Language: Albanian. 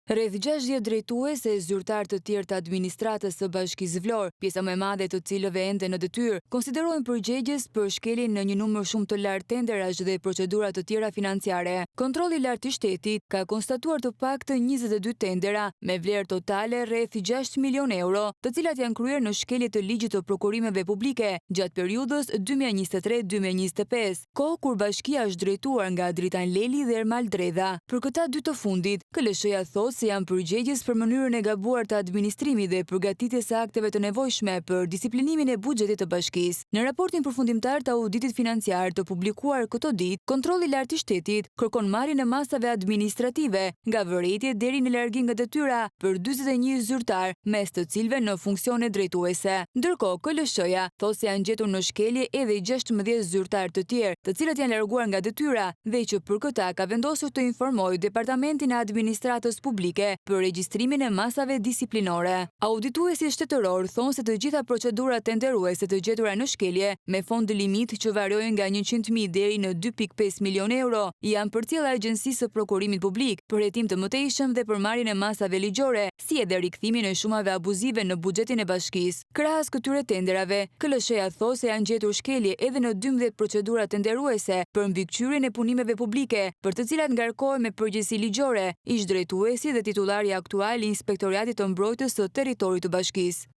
Rreth 60 drejtues e zyrtarë të tjerë të administratës së Bashkisë Vlorë, pjesa më e madhe e të cilëve ende në detyrë, konsiderohen përgjegjës për shkeljen në një numër shumë të lartë tenderash dhe procedura të tjera financiare. Kontrolli i Lartë i Shtetit ka konstatuar të paktën 22 tendera me vlerë totale rreth 6 milionë euro, të cilat janë kryer në shkelje të ligjit të prokurimeve publike gjatë periudhës 2023-2025. Kohë kur bashkia është drejtuar nga Dritan Leli dhe Ermal Dredha. Për këta dy të fundit, KLSH-ja thotë se janë përgjegjës për mënyrën e gabuar të administrimit dhe përgatitjes së akteve të nevojshme për disiplinimin e buxhetit të bashkisë. Në raportin përfundimtar të auditit financiar të publikuar këto ditë, Kontrolli i Lartë i Shtetit kërkon marrjen e masave administrative nga vërejtje deri në largim nga detyra për 41 zyrtarë, mes të cilëve në funksione drejtuese. Ndërkohë, KLSH-ja thotë se janë gjetur në shkelje edhe 16 zyrtarë të tjerë, të cilët janë larguar nga detyra dhe që për këta ka vendosur të informojë Departamentin e Administratës Publike për regjistrimin e masave disiplinore. Audituesit shtetërorë thonë se të gjitha procedurat tenderuese të gjetura në shkelje, me fond limit që variojnë nga 100.000 deri në 2.5 milionë euro, i janë përcjellë Agjencisë së Prokurimit Publik për hetim të mëtejshëm dhe për marrjen e masave ligjore, si edhe rikthimin e shumave abuzive në buxhetin e bashkisë. Krahas këtyre tenderave, KLSH-ja thotë se janë gjetur shkelje edhe në 12 procedura tenderuese për mbikëqyrjen e punimeve publike, për të cilat ngarkohen me përgjegjësi ligjore, ish drejtuesi dhe titullari aktual i Inspektoriatit të Mbrojtjes së Territorit të Bashkisë.